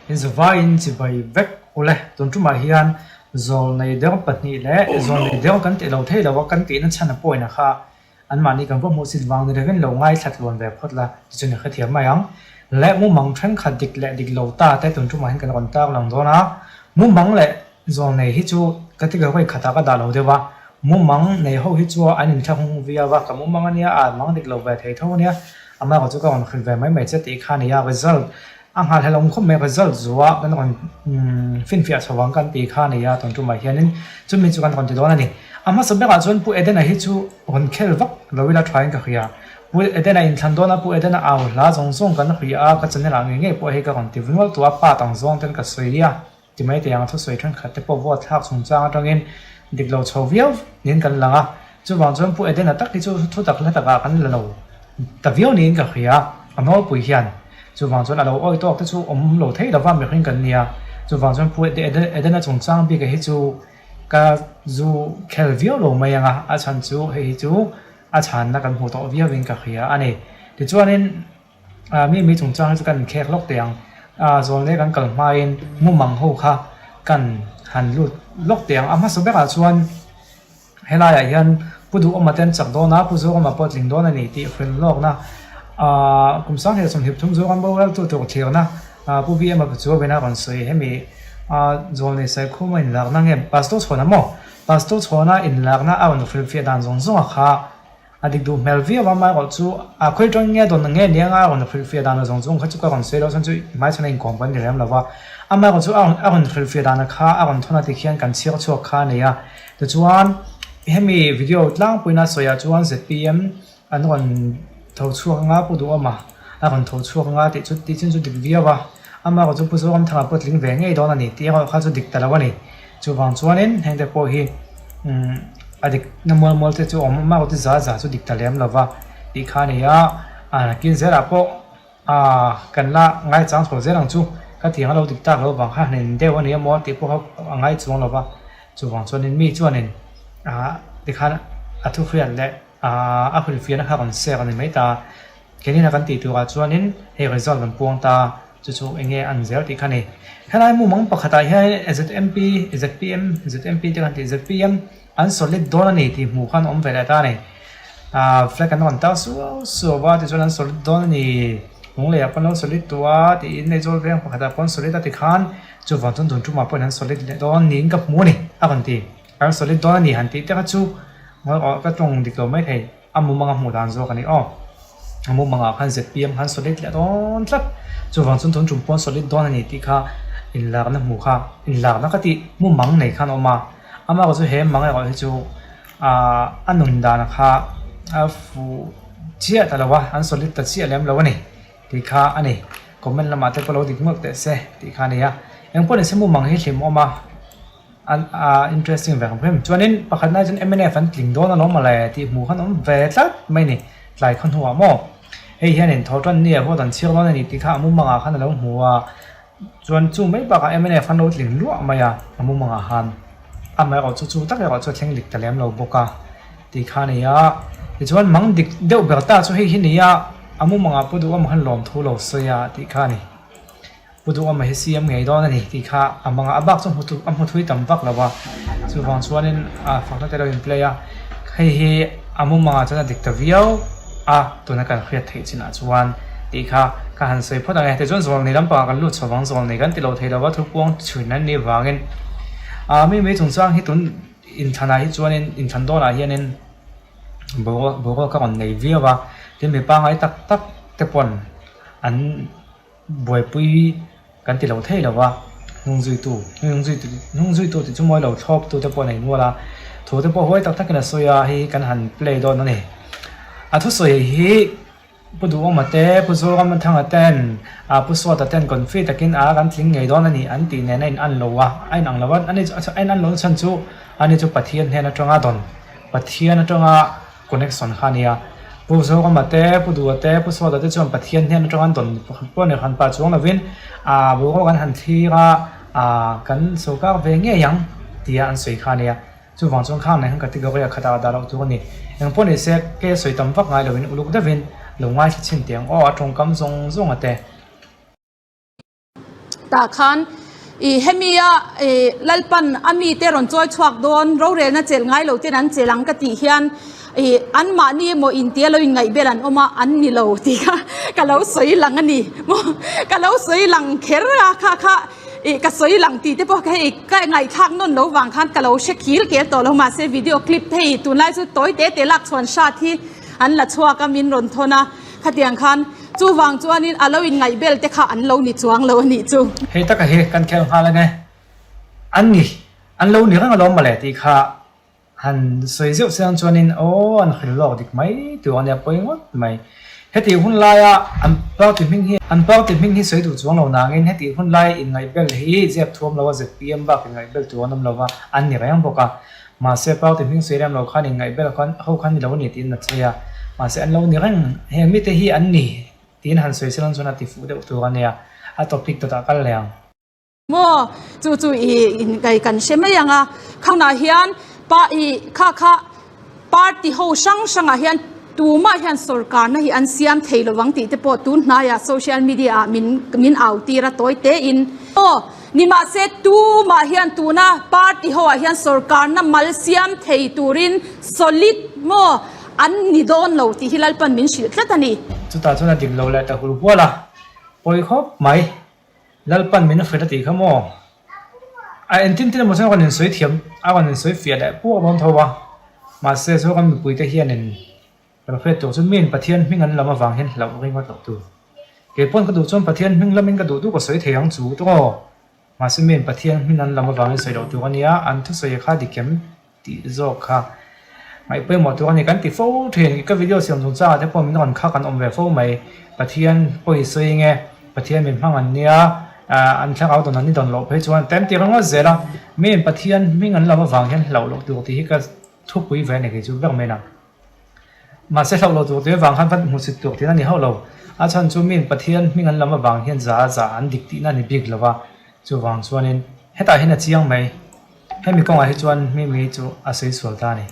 In zavaiin chibai vek ule. Tun tumah hian zawlnei deuh pahnih leh zawlnei deuh kan tih lo thei lo a, kan tihna chhan a pawina kha anmahni kan va hmuh sit vang ni rengin lo ngaithla tluan ve phawt la tichuan i hrethiam mai ang. Leh mumang thenkhat dik leh dik lo ta te tun tumah hian kan rawn tar lang dawn a, mumang leh Zawlnei hi chu category khatah ka dah lo deuh a, mumang nei ho hi chu an inthlahung viau a, ka mumang ania a mang dik lo ve thei tho ania, amaherawh chu ka rawn hrilh ve mai mai che tih kha a ni a, result a nghahhlelh awm khawp mai, result zuah kan rawn finfiah chho ang kan tih kha a ni a, tun tumah hianin chumi chu kan rawn ti dawn a ni. A hmasa berah chuan Pu Edena hi chu rawn khel vak lo ila thain ka hria, Pu Edena inthlan dawn a, Pu Edena au hla zawng zawng kan hria a, ka channel ah ngei ngei pawh hei ka rawn ti vnual tawh a, part ang zawng ten ka sawi a. Ti mai teh ang thusawi thenkhat te pawh vote thlak chungchang atangin dik lo chho viau niin kan lang a, chuvang chuan Pu Edena tak hi chu thu tak hla takah kan la lo ta viau niin ka hria, a nawlpui hian chuvang chuan a lo awi tawk te chu awm lo thei lova mihring kan nia, chuvang chuan Pu Edena chungchang bik hi chu ka zu khel viau lo mai ang a, a chhan chu hei hi chu a chhanna kan hmuh tawh viauin ka hria a ni. Tichuanin. Mi mi chungchang hi chu kan inkhek lawk teh ang. Zawlnei kan kal hmain mumang ho kha kan han lut lawk teh ang. A hmasa berah chuan helaiah hian Pu Duhawma te an chak dawn a, Pu Zorama pawh a tling dawn a ni tih hrilh lawkna kum sang hnih sawmhnih pathum Zoram roreltu tur thlirna Pu BM-a Pachuavin a rawn sawi. Hemi Zawlnei Saikhuma inlakna nge Pastor Chhuana maw? Pastor Chhuana inlakna a rawn hrilhfiah dan zawng zawnga kha A dik duh hmel viau a, amaherawh chu a khawi tawng nge dawn nge nia a rawn hrilhfiah dan zawng zawng kha chu ka rawn sawi loh chuan chu hmaichhan a inkawm kan ni rem lo va, amaherawh chu a rawn hrilhfiah dan kha a rawn thawn a tikhian kan chhiar chhuak kha a ni a. Tichuan hemi video tlangpuina sawiah chuan zpm an rawn tho chhuak anga Pu Duhawma a rawn tho chhuak anga tih chu tih chin chu dik viau a, amaherawh chu Pu Zoramthanga pawh tling ve ngei dawn a ni tih erawh kha chu dik ta lo a ni. Chuvang chuanin hengte pawh hi a dik na mual mual te chu awm a mah te za za chu dik ta lem lo va tih kha a ni a, a nakin zelah pawh ah kan la ngaichang chho zel ang chu ka tiang a lo dik tak lo vang kha hnen deuh a ni emaw tih pawh kha a ngai chuang lo va, chuvang chuanin mi chuanin ah tikhan a thuhriat leh ah a hrilhfiahna kha rawn sek a ni mai ta. Kenina kan tih turah chuanin hei result an puang ta, chu chu eng nge an zel tih kha ni. Helai mumang pakhatah hian ZMP, zpm, ZMP te kan tih zpm an solid dawn a ni tih hmuh khan awm ve leh ta a ni. Ahh flag an rawn tar suau suau a tichuan an solid dawn a ni, Lungleiah pawh an lo solid tawh a tiin Aizawl veng pakhatah pawh an solid a tikhan chuvang chuan tun tumah pawhin an solid leh dawn niin ka hmu a ni a rawn ti. An solid dawn a ni han tih te kha chu ka tawng dik lo maithei. A mumang a hmuh dan zawk a ni aw. A mumangah khan zpm khan solid leh dawn tlat. Chuvang chuan tun tum pawn solid dawn a ni tih kha inlakna hmuh kha inlakna ka tih mumang nei khan a awm a. Amaherawh chu he mang erawh hi chu ah a nun dan kha a fuh chiah ta lo a, an solid ta chiah lem lo a ni tih kha a ni. Comment lamah te pawh lo dik ngawt teh se tih kha a ni a. Engpawh nise mumang hi hlimawm a. An a interesting ve ang hrim. Chuanin pakhat nai chuan mnf an tling dawn alawm mawle tih hmuh khan awm ve tlat mai ni. Tlai khaw hnuah maw hei hianin tho tan nia vote an chhiar dawn a ni tih kha a mumangah khan a lo hmu a. Chuan chu mai bakah mnf an lo tling luah mai a a mumangah khan. Amaherawh chu chu tak erawh chu a thleng dik ta lem lo bawk a tih kha a ni a. Tichuan mang dik deuh ber ta chu hei hi ni a, a mumangah Pu Duhawma khan lawmthu lo sawi a tih kha a ni. Pu Duhawma hi siam ngei dawn a ni tih kha a hmang a, a bak chu a hmu thui tam vak lo a, chuvang chuanin a fakna te lo in play a, hei hi a mumangah chuan a dik ta viau a, tuna kan hriat theih chinah chuan tih kha ka han sawi phawt ang e, tichuan zawlnei lampangah kan lut chho vang, zawlnei kan ti lo thei lo a, thupuang chhuin an nih vangin ah mi mei chungchang hi tun inthlanah hi chuanin inthlan dawnah hianin boruak boruak a rawn nei viau a, tin mi pangngai tak tak te pawn an. Buaipui kan ti lo thei lo va, hnung zuitu, hnung zuitu, hnung zuitu tih chu mawi lo thlawp tu te pawh a nei nual a, thu te pawh huai tak takin a sawi a, hei hi kan han play dawn a ni. A thusawi hi Pu Duhawma te, Pu Zoramthanga ten, Pu Suata ten confi takin a kan tling ngei dawn a ni an tih nen a in an lo a, a in ang lo a, ani chu a in an lo chhan chu ani chu Pathian hnen atanga dawn, Pathian atanga Connection kha a nia. Pu Zorama te, Pu Dua te, Pu Sawta te chuan Pathian hnen atanga an dawn pawh ni han pah chuang lovin aa boruak an han thlir a, aa kan sawrkar ve ngei ang tia an sawi kha a nia. Chuvang chuan khang nen khan category a khatah dah loh tur a ni. Eng pawh ni se ke sawi tam vak ngai lovin uluk deuhin lo ngaithla chhin teh ang aw a tawngkam zawng zawng a te. Tah khan i hemi a i Lalpan a mite rawn chawi chhuak dawn rorelna chelh ngai lo ten an chelh ang ka tih hian i anmahni emaw intia lo inngaihbel an awm a, an ni lo tih kha ka lo sawi lang a ni maw ka lo sawi lang kher a kha kha i ka sawi lang tih te pawh kha hei ka ngaihthlak nawn lo vang khan ka lo hre khil kel tawh lo mahse video clip hei tunlai chu tawi te te lak chhuan hrat hi an la chhuak a min rawn thawn a. Khatiang khan chuvang chuanin a lo inngaihbel te kha an lo ni chuang lo a nih chu. Hei taka hi kan khel nghal ange. An ni, an lo ni reng alawm mawle tih kha han sawi zeuh chiang chuanin aw an hril lawk dik mai tur a nia pawi ngawt mai. Hetih hun laia an party hming hi an party hming hi sawi duh chuang lo nangin hetih hun laia inngaihbel hi zep thuam lo a zpm bak inngaihbel tur an awm lo va, an ni reng bawk a. Mahse party hming sawi rem lo khan inngaihbel khan ho khan ni lo a ni tiin a sawi a, mahse an lo ni reng, heng mite hi an ni tiin han sawi sel ang chuan a ti fuh deuh tur a nia, a topic dawtah kal leh ang. Maw chu chu i inkai kan hre mai ang a, khawnah hian pa i kha kha party ho hrang hrangah hian tumah hian sawrkarna hi an siam thei lovang tih te pawh tun hnaiah social media ah min min au tir a tawi tein. Aw. Nimahse, tumah hian tuna party ho ah hian sorkarna mal siam thei turin solid maw an ni dawn lo tih hi Lalpan min hrilh tlat a ni. Chutah chuan a dik lo leh ta hul hual a, pawi khawp mai. Lalpan min hrilh a tih kha maw? A entin tin emaw chuan a rawn insawi thiam, a rawn insawi fiah leh puak dawn tho a. Mahse, chu kan mipuite hianin Kan hriat tur chu miin Pathian hming an lam avang hian hlauh ringawt loh tur. Kei pawn ka duh chuan Pathian hming lamin ka duh duh ka sawi thei ang chu tawng aw. Mahse miin Pathian hming an lam avangin sawi loh tur a nia, an thusawi kha dikem tih zawk kha ngaih pawimawh tur a ni kan ti fo thin. Ka video siam chungchangah te pawh min rawn kha kan awm ve fo mai. Pathian pawi sawi nge, Pathian min hmang an nia, an thlarau dawn an ni dawn loh phei chuan tem ti ringawt zel a. Miin Pathian hming an lam avang hian hlauh loh tur tih hi ka thupui ve a ni kei chu ber mai na. Mahse hlauh lo tur tih avang khan va hmuhsit tur tihna a ni hauh lo. A chhan chu miin Pathian hming an lam avang hian za a za an dik tihna a ni bik lo va, chuvang chuanin hetah hian a chiang mai. Hemi kawngah hi chuan Mimi chu a sawi sual ta a ni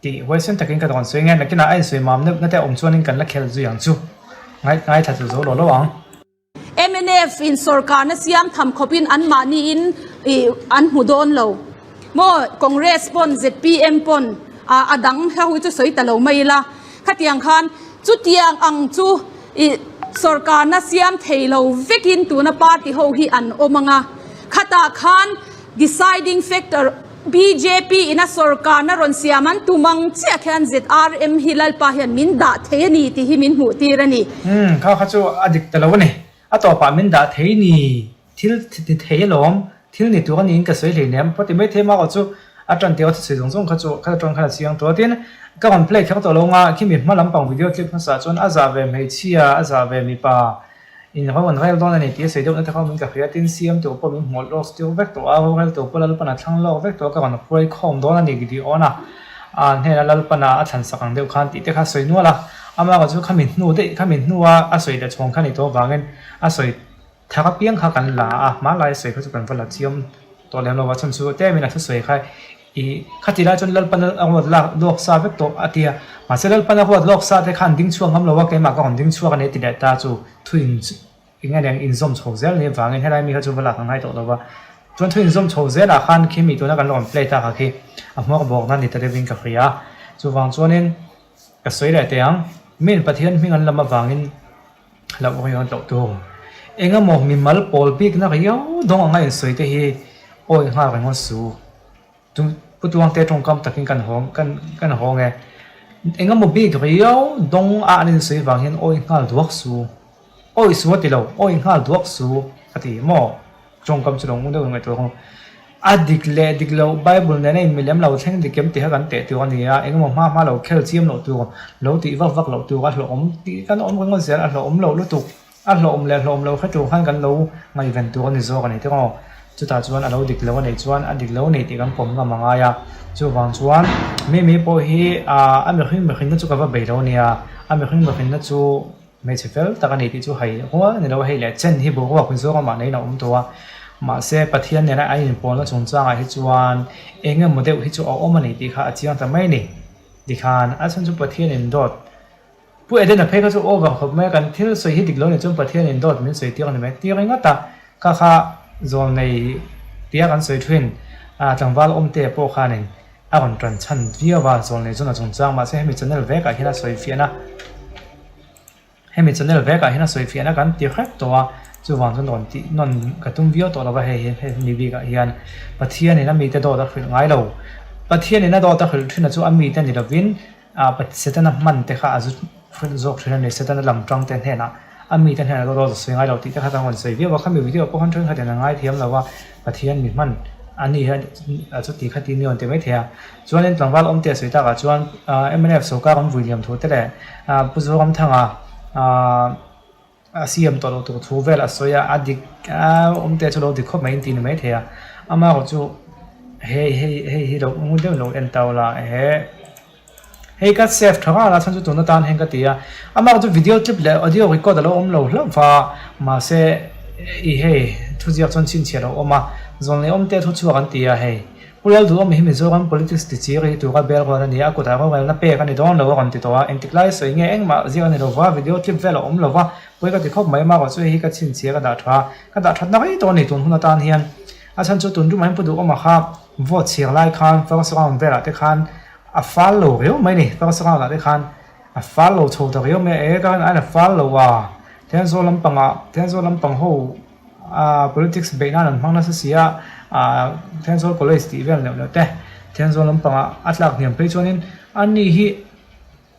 tih huaisen takin ka rawn sawi nge. Nakinah a insawi mam neuh na te a awm chuanin kan la khel zui ang chu. Ngaithla chu zo lo lo ang. Mnf in sorkarna siam tham khawpin anmahniin ih an hmu dawn lo maw? Congress pawn zpm pawn a dang hla hui chu sawi ta lo mai ila, khatiang khan chutiang ang chu ih sorkarna siam thei lo vekin tuna party ho hi an awm ang a, khatah khan deciding factor bjp ina sorkarna rawn siam an tum ang chiah khian zrm hi Lalpa hian min dah thei a ni tih hi min hmuh tir a ni. Umm kha kha chu a dik ta lo a ni. A tawpah min dah thei ni, thil ni thei alawm, thil ni tur a niin ka sawi hleinem pawh ti mai thei mah erawh chu a tan tir a thusawi zawng zawng kha chu kha atang khan a chiang tawh a. Tin, ka rawn play kher tawh lo ang a, khimi hma lampang video clip hmasa chuan a zah ve hmeichhia, a zah ve mipa, In ro an rel dawn a ni tih a sawi deuh na te kha min ka hria tin siam tur pawh min hmuh lawk tir vek tawh a, rorel tur pawh Lalpan a thlang lawk vek tawh a, ka rawn hruai khawm dawn a ni ti awn a, a hnena Lalpan a a thlan sak ang deuh khan tih te kha a sawi nual a, amaherawh chu khami hnu daih khami hnua a sawi leh chhawng kha ni tawh avangin a sawi thar apiang kha kan la a, hmanlai a sawi kha chu kan va la chiam tawh lem lo a, chhan chu tlemin a thusawi kha I khati lai chuan Lalpan a ruat lak lawk sa vek tawh a ti a, mahse Lalpan a ruat lawk sa te khan ding chhuak ngam lo a, keimah ka rawn ding chhuak a ni a ti leh ta chu thu in eng eng inzawm chho zel ni avangin helai mi kha chu va lak ang ngai tawh lo va, chuan thu inzawm chho zelah khan khi mi tuna kan rawn play tak a khi a hmawr bawkna ni ta deuhin ka hria a, chuvang chuanin ka sawi leh teh ang, miin Pathian hming an lam avangin hlauh riau loh tur engemaw mimal pawl bikna riau dawng anga insawi te hi awi nghal ringawt su. Chu Pu Tuangte tawngkam takin kan hawng kan kan hawng e. Engemaw bik riau dawng a an insawi vang hian awi nghal duak su. Awi su a ti lo, awi nghal duak su a ti maw? Tawngkam chu lo ngun deuh ngaihtuah ang. A dik leh dik loh Bible nena in milem lo thleng dik em tih kha kan teh tur a ni a, engemaw hma hma lo khel chiam loh tur, lo tih vak vak loh tur a hlawhawm tih kan awm ringawt zel a hlawhawm loh lutuk. A hlawhawm leh hlawhawm loh hre tur khan kan lo ngaihven tur a ni zawk a ni tiraw. Chutah chuan a lo dik lo a neih chuan a dik lo a ni tih kan pawm ngam a ngai a. Chuvang chuan Mimi pawh hi a mihring mihrinna chu ka va bei lo a nia, a mihring mihrinna chu hmeichhe fel tak a ni tih chu hei rual a ni lo a, hei leh chen hi boruak zawng amah neiin a awm tawh a. Mahse Pathian nena a inpawlna chungchangah hi chuan eng emaw deuh hi chu a awm a ni tih kha a chiang ta mai a ni. Tikhan a chhan chu Pathianin dawt Pu Edena phei kha chu over khawp mai a, kan thil sawi hi dik lo ni chuan Pathianin dawt min sawi tir a ni mai tir ringawt a. Kha kha zawlnei tia kan sawi thin tlangval awmte pawh khanin a rawn tan chhan viau a, zawlnei chuan a chungchang mahse hemi channel vekah hian a sawi fiahna hemi channel vekah hian a sawi fiahna kan ti hrep tawh a, chuvang chuan rawn tih nawn ka tum viau tawh lo va hei hi hemi bikah hian Pathianin a mite dawt a hrilh ngai lo. Pathianin a dawt a hrilh thin a chu a mite ni lovin Ah Setana hman te kha a zu hrilh zawk thin a ni, Setana lam tang te hnenah a mite hnenah dawt dawt a sawi ngai lo tih te kha chuan rawn sawi viau a, khami video pawh khan thenkhat in a ngaithiam lo a, Pathian mi hman a ni hian a chuti kha ti ni rawn ti mai thei a. Chuanin tlangval awmte a sawi takah chuan mnf sawrkar an vui liam thu te leh Pu Zoramthanga A siam tawh loh tur thu vel a sawi a, a dik a awm te chu lo dik khawp mai in tih ni mai thei a, ama erawh chu hei hei hei hi lo ngun deuh lo en tau la he hei ka save tha nghal a chhan chu tun atan hian ka ti a, ama erawh chu video clip leh audio record a lo awm lo hlauh va mahse i hei thuziak chuan chhinchhiah a lo awm a, zawn leh awm te thu chhuak an ti a hei. Pu Lalduhawm hi Mizoram politics ti chir hi tura bel rual a ni a, a kutah rorelna pek a ni dawn lo a rawn ti tawh a, engtik lai sawi nge engmah ziak a ni lova, video clip vel a awm lova, pawi ka ti khawp mai marawh chu hei hi ka chhinchhia ka dah tha a, ka dah thatna rei tawh a ni tun hun atan hian. A chhan chu tun tumah hian Pu Duhawma kha vote chhir lai khan first round velah te khan a fal lo riau mai a ni, first round ah te khan a fal lo chho ta riau mai a, e ka rin aiin a fal lo a, Thenzawl lampangah Thenzawl lampang ho Ahh politics beih nan an hmang nasa si a, ahh Thenzawl college tih vel neuh neuh te, Thenzawl lampangah a tlak hniam phei chuanin ani hi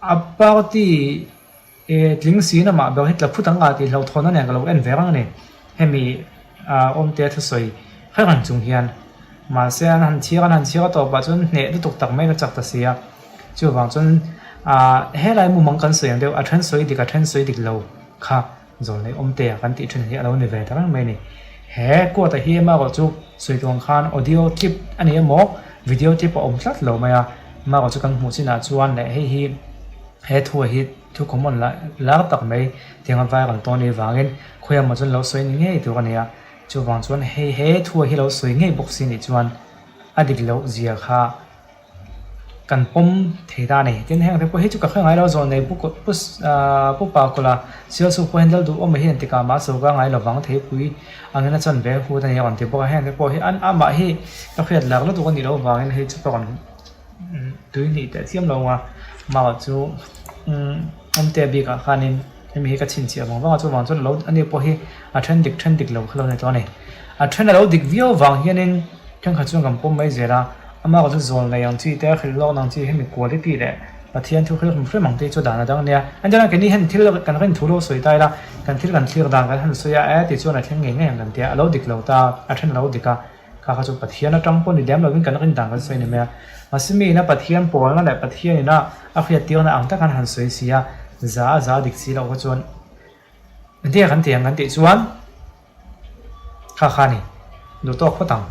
a party eh tling siin amah ber hi tla phut ang a tih hlauhthawn a nen ka lo en ve reng a ni. Hemi ahh awmte thusawi hreng reng chung hian mahse an han chhiar an han chhiar a tawpah chuan hneh lutuk tak mai ka chak ta si a, chuvang chuan ahh helai mumang kan sawi ang deuh a then sawi dik a then sawi dik lo kha. Zawlnei awmtea kan tih thin hi a lo ni ve ta reng mai a ni. He quote-a hi emarawh chu sawi tur ang khan audio clip a ni emaw video clip a awm tlat lo mai a, emarawh chu kan hmuh chinah chuan leh hei hi he thu hi thu common lah lar tak mai tianga viral tawh a nih vangin khawi emaw chuan lo sawi ni ngei tur a ni a, chuvang chuan hei he thu hi lo sawi ngei bawk si nih chuan a dik loh zia kha Kan pawm thei ta a ni. Tin, heng te pawh hi chu ka hre ngai lo zawh nei pu pu pu pa kawla Sialsuk pawh hian lal duh awm hi an tikah mah sawrkar ngai lovang theipui angin a chan ve hut a ni a rawn ti bawk a. Heng te pawh hi an amah hi ka hriat lar lutuk a nih loh vangin hei chu ka rawn tui hnih teh chiam lo ang a. Mah chu awmte bikah khanin hemi hi ka chhinchhiah vang vang a, chuvang chuan lo ani pawh hi a then dik then dik lo kha lo ni tawh a ni. A then a lo dik viau vang hianin thenkhat chuan kan pawm mai zel a. Amah chu zawl nei ang chi te, hrilh lawk ang chi hemi quality leh Pathian thu hrilh hrim hrim ang te chu dan a dang ania. Engtiang keini hian thil kan rin thu lo sawi ta ila, kan thil kan thlir dan kan han sawi a, e ti chuan a thleng ngei ngei ang kan tia, a lo dik lo ta, a then a lo dik a, kha kha chu Pathian atang pawh ni lem lovin kan rin dan kan sawi ni mai a. Mahse mi ina Pathian pawlna leh Pathian ina a hriattirna ang tak an han sawi si a, za a za dik si loh kha chuan engtiang kan ti ang kan tih chuan kha kha a ni, duh tawk phawt ang.